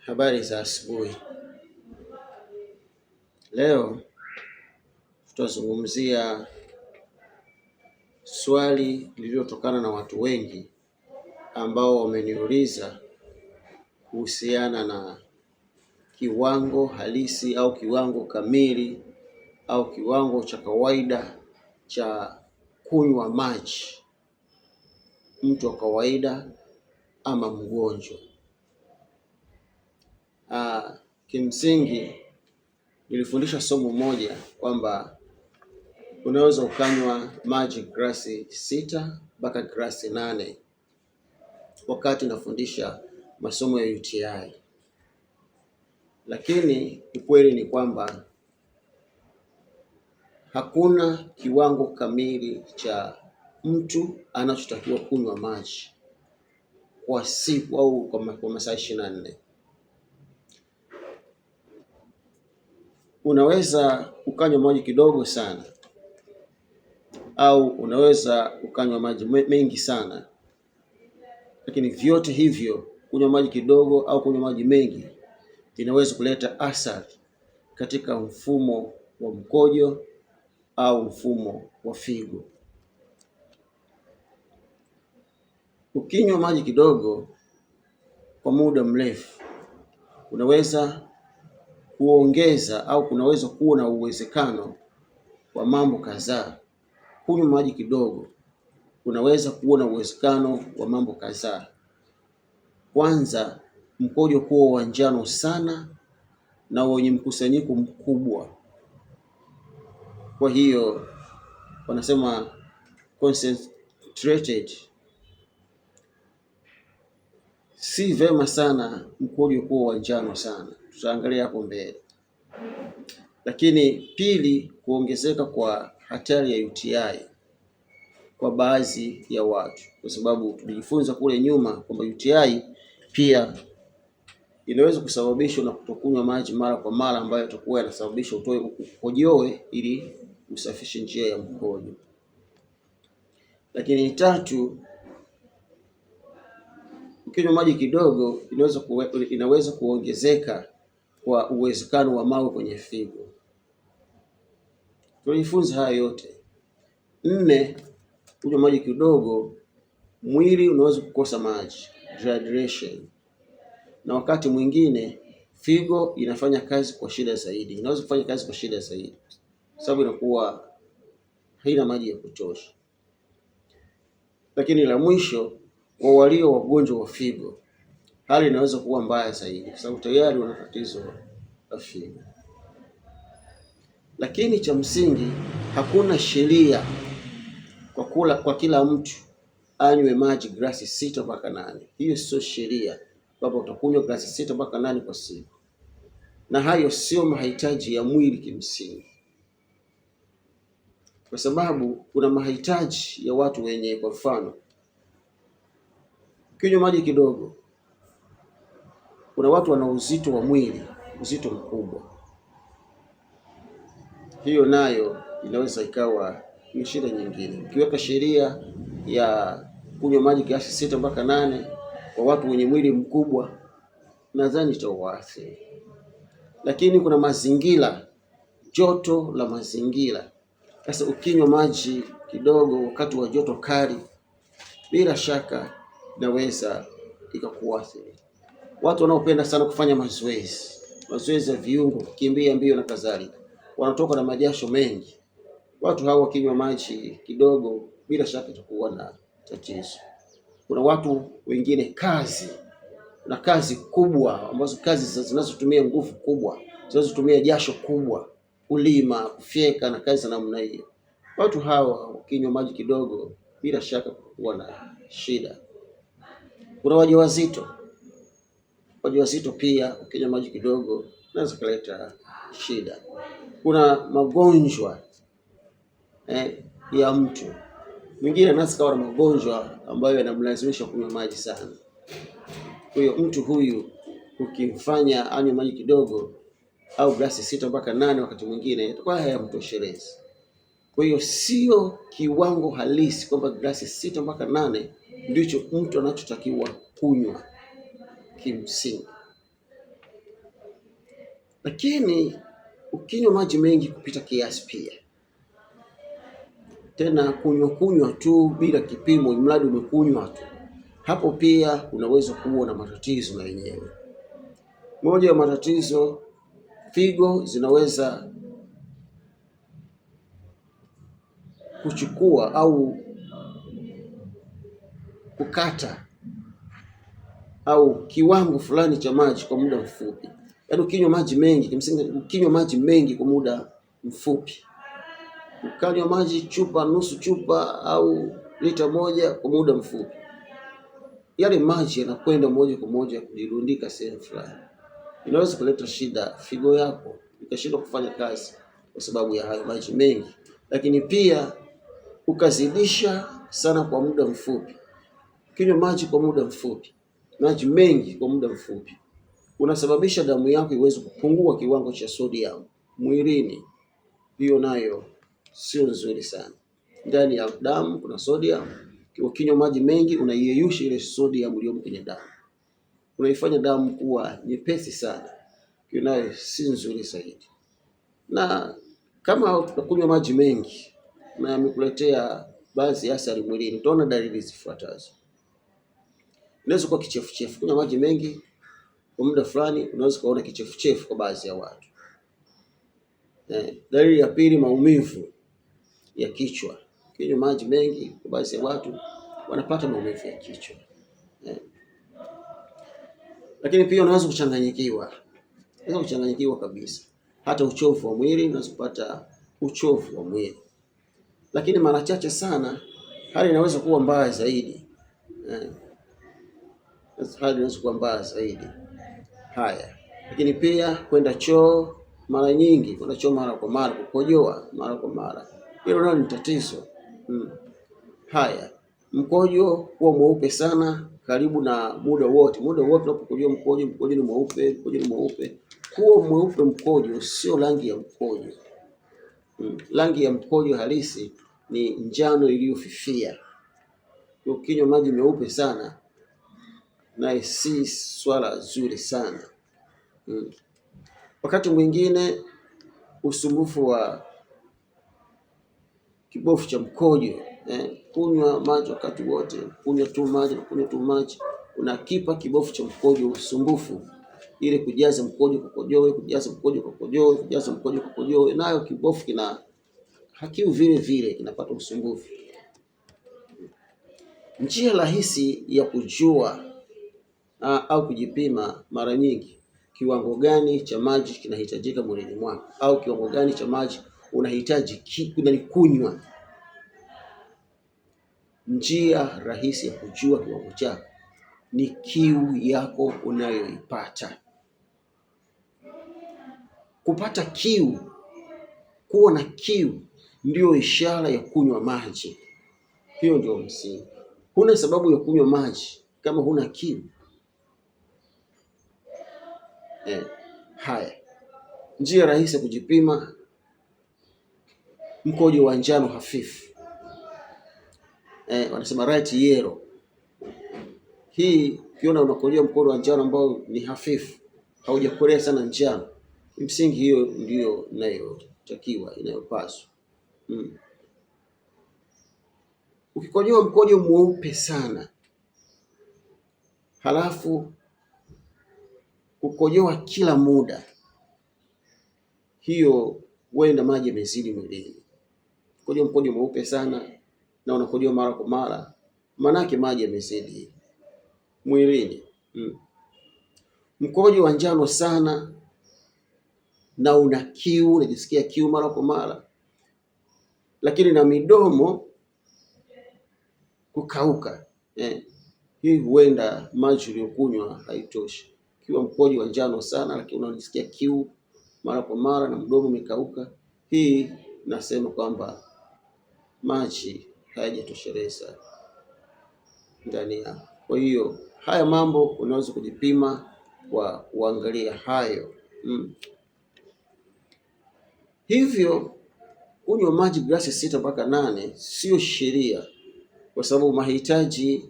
Habari za asubuhi. Leo tutazungumzia swali lililotokana na watu wengi ambao wameniuliza kuhusiana na kiwango halisi au kiwango kamili au kiwango cha kawaida cha kunywa maji, mtu wa kawaida ama mgonjwa. Aa, kimsingi nilifundisha somo moja kwamba unaweza ukanywa maji glasi 6 mpaka glasi 8 wakati nafundisha masomo ya UTI, lakini ukweli ni kwamba hakuna kiwango kamili cha mtu anachotakiwa kunywa maji kwa siku au kwa masaa 24. Unaweza ukanywa maji kidogo sana au unaweza ukanywa maji mengi sana, lakini vyote hivyo, kunywa maji kidogo au kunywa maji mengi, vinaweza kuleta athari katika mfumo wa mkojo au mfumo wa figo. Ukinywa maji kidogo kwa muda mrefu, unaweza kuongeza au kunaweza kuwa na uwezekano wa mambo kadhaa. Kunywa maji kidogo kunaweza kuwa na uwezekano wa mambo kadhaa. Kwanza, mkojo kuwa wa njano sana na wenye mkusanyiko mkubwa, kwa hiyo wanasema concentrated. Si vema sana mkojo kuwa wa njano sana, tutaangalia hapo mbele. Lakini pili, kuongezeka kwa hatari ya UTI kwa baadhi ya watu, kwa sababu tulijifunza kule nyuma kwamba UTI pia inaweza kusababishwa na kutokunywa maji mara kwa mara, ambayo yatakuwa yanasababisha utoe ukojoe ili usafishe njia ya mkojo. Lakini tatu, ukinywa maji kidogo inaweza kuongezeka kwa uwezekano wa mawe kwenye figo. Tunajifunza haya yote. Nne, kunywa maji kidogo, mwili unaweza kukosa maji, dehydration, na wakati mwingine figo inafanya kazi kwa shida zaidi, inaweza kufanya kazi kwa shida zaidi sababu inakuwa haina maji ya kutosha. Lakini la mwisho, kwa walio wagonjwa wa figo, hali inaweza kuwa mbaya zaidi, kwa sababu tayari wana tatizo la figo. Lakini cha msingi, hakuna sheria kwa kila mtu anywe maji glasi 6 mpaka 8. Hiyo sio sheria kwamba utakunywa glasi 6 mpaka 8 kwa siku, na hayo sio mahitaji ya mwili kimsingi, kwa sababu kuna mahitaji ya watu wenye, kwa mfano, kinywa maji kidogo, kuna watu wana uzito wa mwili, uzito mkubwa, hiyo nayo inaweza ikawa ni shida nyingine. Ukiweka sheria ya kunywa maji kiasi 6 mpaka 8 kwa watu wenye mwili mkubwa, nadhani itawaathiri. Lakini kuna mazingira, joto la mazingira. Sasa ukinywa maji kidogo wakati wa joto kali, bila shaka inaweza ikakuathiri. Watu wanaopenda sana kufanya mazoezi, mazoezi ya viungo, kukimbia mbio na kadhalika, wanatoka na majasho mengi. Watu hao wakinywa maji kidogo, bila shaka itakuwa na tatizo. Kuna watu wengine kazi na kazi kubwa ambazo kazi zinazotumia nguvu kubwa, zinazotumia jasho kubwa, kulima, kufyeka na kazi za namna hiyo. Watu hawa wakinywa maji kidogo, bila shaka kuwa na shida. Kuna wajawazito, wajawazito pia ukinywa maji kidogo naweza kuleta shida. Kuna magonjwa ya mtu mwingine anaweza kawa na magonjwa ambayo yanamlazimisha kunywa maji sana. Kwa hiyo mtu huyu ukimfanya anywe maji kidogo au glasi 6 mpaka 8 wakati mwingine itakuwa hayamtoshelezi. Kwa hiyo sio kiwango halisi kwamba glasi 6 mpaka 8 ndicho mtu anachotakiwa kunywa kimsingi. Lakini ukinywa maji mengi kupita kiasi pia tena kunywa kunywa tu bila kipimo, mradi umekunywa tu, hapo pia unaweza kuwa na matatizo na yenyewe. Moja ya matatizo, figo zinaweza kuchukua au kukata au kiwango fulani cha maji kwa muda mfupi. Yaani ukinywa maji mengi, kimsingi ukinywa maji mengi kwa muda mfupi, ukanywa maji chupa nusu chupa au lita moja kwa muda mfupi, yale maji yanakwenda moja kwa moja kujirundika sehemu fulani, inaweza kuleta shida figo yako ikashindwa kufanya kazi kwa sababu ya hayo maji mengi. Lakini pia ukazidisha sana kwa muda mfupi, kinywa maji kwa muda mfupi, maji mengi kwa muda mfupi, unasababisha damu yako iweze kupungua kiwango cha sodium mwilini. Hiyo nayo sio nzuri sana. Ndani ya damu kuna sodium. Ukinywa maji mengi unaiyeyusha ile sodium iliyomo kwenye damu, unaifanya damu kuwa nyepesi sana. Hiyo nayo si nzuri zaidi. Na kama utakunywa maji mengi na yamekuletea baadhi ya athari mwilini, utaona dalili zifuatazo. Inaweza kuwa kichefuchefu. Kunywa maji mengi kwa muda fulani, unaweza kuona kichefuchefu kwa baadhi ya watu. Dalili ya pili, maumivu ya kichwa. Kinywa maji mengi kwa baadhi ya watu wanapata maumivu ya kichwa. Lakini pia unaweza kuchanganyikiwa, unaweza kuchanganyikiwa kabisa, hata uchovu wa mwili, unaweza kupata uchovu wa mwili. Lakini mara chache sana hali inaweza kuwa mbaya zaidi. Hali inaweza kuwa mbaya zaidi. Haya, lakini pia kwenda choo mara nyingi, kwenda choo mara kwa mara, kukojoa mara kwa mara, hilo nalo ni tatizo. Haya, mkojo kuwa mweupe sana karibu na muda wote, muda wote unapokojoa mkojo, mkojo ni mweupe, mkojo ni mweupe. Kuwa mweupe mkojo sio rangi ya mkojo. Rangi ya mkojo halisi ni njano iliyofifia. Ukinywa maji meupe sana naye si swala zuri sana. Wakati mwingine usumbufu wa kibofu cha mkojo, kunywa maji wakati wote, kunywa tu maji na kunywa tu maji, unakipa kibofu cha mkojo usumbufu, ile kujaza mkojo kukojoe, kujaza mkojo kukojoe, kujaza mkojo kukojoe, nayo kibofu kina hakiu vile vile kinapata usumbufu. Njia rahisi ya kujua au kujipima mara nyingi kiwango gani cha maji kinahitajika mwilini mwako au kiwango gani cha maji unahitaji kunywa. Njia rahisi ya kujua kiwango chako ni kiu yako unayoipata. Kupata kiu, kuwa na kiu ndiyo ishara ya kunywa maji. Hiyo ndio msingi. Huna sababu ya kunywa maji kama huna kiu. Haya, njia rahisi ya kujipima, mkojo wa njano hafifu, wanasema right yellow. Hii ukiona unakojoa mkojo wa njano ambao ni hafifu, haujakolea sana njano, kimsingi hiyo ndiyo inayotakiwa, inayopaswa. Ukikojoa mkojo mweupe sana halafu kukojoa kila muda, hiyo huenda maji yamezidi mwilini. Kukojoa mkojo mweupe sana na unakojoa mara kwa mara, manake maji yamezidi mwilini. Mkojo wa njano sana na una kiu, unajisikia kiu mara kwa mara, lakini na midomo kukauka, hii huenda maji uliyokunywa haitoshi. Ukiwa mkojo wa njano sana, lakini unajisikia kiu mara kwa mara na mdomo umekauka, hii nasema kwamba maji hayajatosheleza ndani yako. Kwa hiyo haya mambo unaweza kujipima kwa kuangalia hayo. Hivyo kunywa maji glasi 6 mpaka 8 sio sheria, kwa sababu mahitaji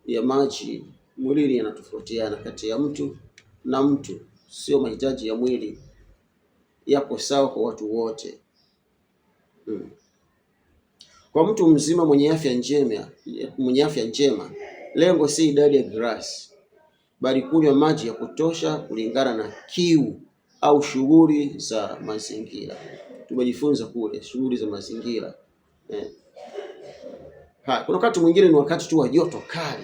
ya maji mwilini yanatofautiana kati ya mtu na mtu, sio mahitaji ya mwili yako sawa kwa watu wote. Kwa mtu mzima mwenye afya njema, lengo si idadi ya glasi, bali kunywa maji ya kutosha kulingana na kiu au shughuli za mazingira. Tumejifunza kule shughuli za mazingira eh. Ha, kuna wakati mwingine ni wakati tu wa joto kali,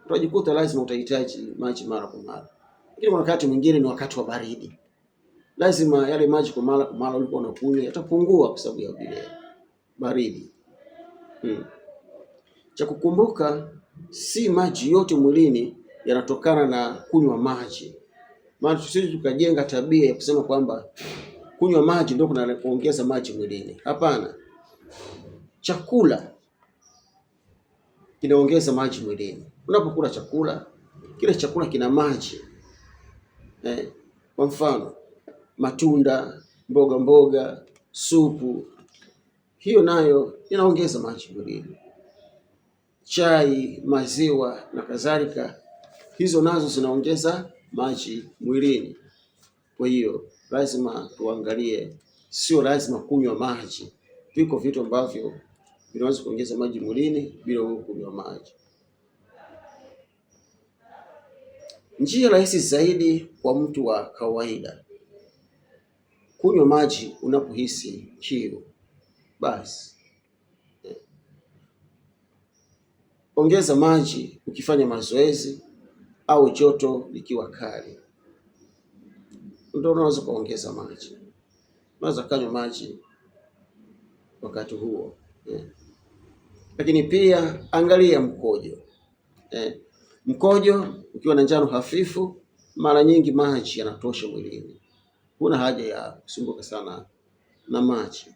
utajikuta lazima utahitaji maji mara kwa mara, lakini kuna wakati mwingine ni wakati wa baridi, lazima yale maji kwa mara kwa mara ulikuwa unakunywa yatapungua kwa sababu ya vile baridi. Cha kukumbuka, si maji yote mwilini yanatokana na kunywa maji. Maana tusije tukajenga tabia ya kusema kwamba kunywa maji ndio kuna kuongeza maji mwilini. Hapana, chakula kinaongeza maji mwilini. Unapokula chakula, kile chakula kina maji eh. Kwa mfano matunda, mboga mboga, supu, hiyo nayo inaongeza maji mwilini. Chai, maziwa na kadhalika, hizo nazo zinaongeza maji mwilini. Kwa hiyo lazima tuangalie, sio lazima kunywa maji. Viko vitu ambavyo vinaweza kuongeza maji mwilini bila wewe kunywa maji. Njia rahisi zaidi kwa mtu wa kawaida, kunywa maji unapohisi kiu. Basi ongeza maji ukifanya mazoezi au joto likiwa kali, ndio unaweza kuongeza maji. Unaweza kanywa maji wakati huo eh. Lakini pia angalia mkojo eh. Mkojo ukiwa na njano hafifu, mara nyingi maji yanatosha mwilini, huna haja ya kusumbuka sana na maji.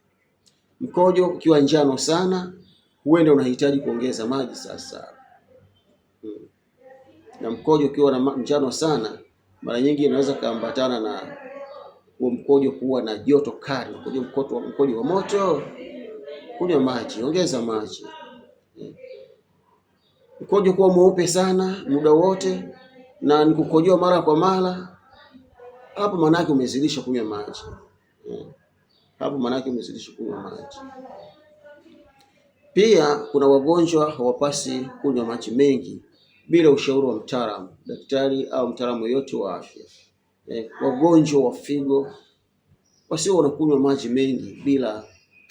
Mkojo ukiwa njano sana, huenda unahitaji kuongeza maji sasa. Na mkojo ukiwa na njano sana, mara nyingi inaweza kaambatana na huo mkojo kuwa na joto kali, mkojo wa moto. Kunywa maji, ongeza maji. Mkojo kuwa mweupe sana muda wote na ni kukojoa mara kwa mara, hapo maanake umezidisha kunywa maji. Hapo maanake umezidisha kunywa maji. Pia kuna wagonjwa hawapasi kunywa maji mengi bila ushauri wa mtaalamu, daktari au mtaalamu yoyote wa afya. Wagonjwa wa figo wasio wanakunywa maji mengi bila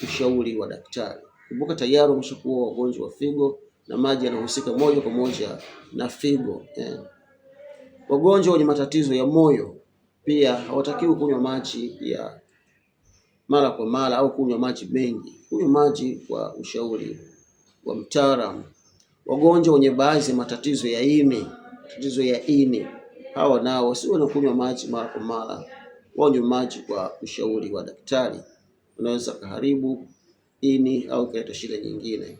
ushauri wa daktari. Kumbuka tayari wameshakuwa wagonjwa wa figo na maji yanahusika moja kwa moja na figo. Wagonjwa wenye matatizo ya moyo pia hawatakiwi kunywa maji ya mara kwa mara au kunywa maji mengi. Kunywa maji kwa ushauri wa mtaalamu. Wagonjwa wenye baadhi ya matatizo ya ini, matatizo ya ini, hawa nao wasiwe wanakunywa maji mara kwa mara, wanywe maji kwa ushauri wa daktari. Unaweza kuharibu ini au kuleta shida nyingine.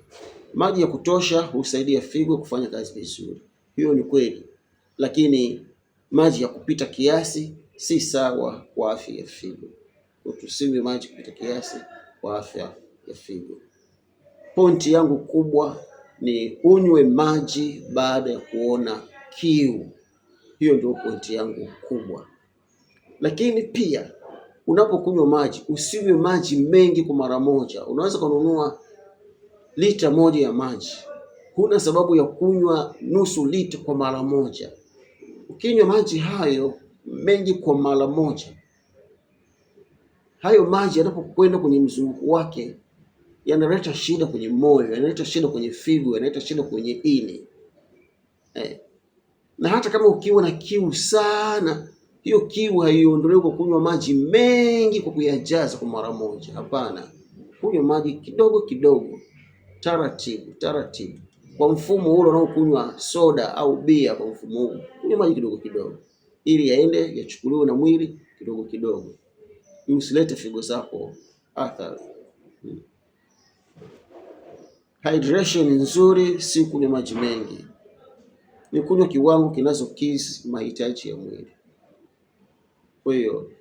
Maji ya kutosha husaidia figo kufanya kazi vizuri, hiyo ni kweli, lakini maji ya kupita kiasi si sawa kwa afya ya figo. Tusinywe maji kupita kiasi kwa afya ya figo. Pointi yangu kubwa ni unywe maji baada ya kuona kiu. Hiyo ndio pointi yangu kubwa. Lakini pia unapokunywa maji usinywe maji mengi kwa mara moja. Unaweza kununua lita moja ya maji, huna sababu ya kunywa nusu lita kwa mara moja. Ukinywa maji hayo mengi kwa mara moja, hayo maji yanapokwenda kwenye mzunguko wake yanaleta shida kwenye moyo, yanaleta shida kwenye figo, yanaleta shida kwenye ini eh. Na hata kama ukiwa na kiu sana, hiyo kiu haiondolewi kwa kunywa maji mengi kwa kuyajaza kwa mara moja. Hapana, kunywa maji kidogo kidogo, taratibu taratibu, kwa mfumo ule unaokunywa soda au bia. Kwa mfumo huu kunywa maji kidogo kidogo, ili yaende yachukuliwe na mwili kidogo kidogo, usilete figo zako athari. Hydration nzuri si kunywa maji mengi, ni kunywa kiwango kinachokidhi mahitaji ya mwili. Kwa hiyo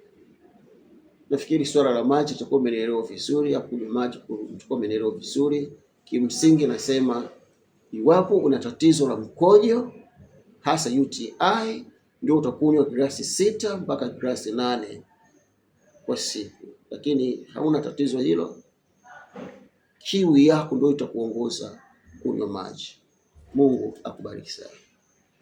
nafikiri swala la maji utakuwa umenielewa vizuri, au kunywa maji utakuwa umenielewa vizuri. Kimsingi nasema iwapo una tatizo la mkojo hasa UTI, ndio utakunywa glasi 6 mpaka glasi 8 kwa siku, lakini hauna tatizo hilo. Kiu yako ndio itakuongoza kunywa maji. Mungu akubariki sana.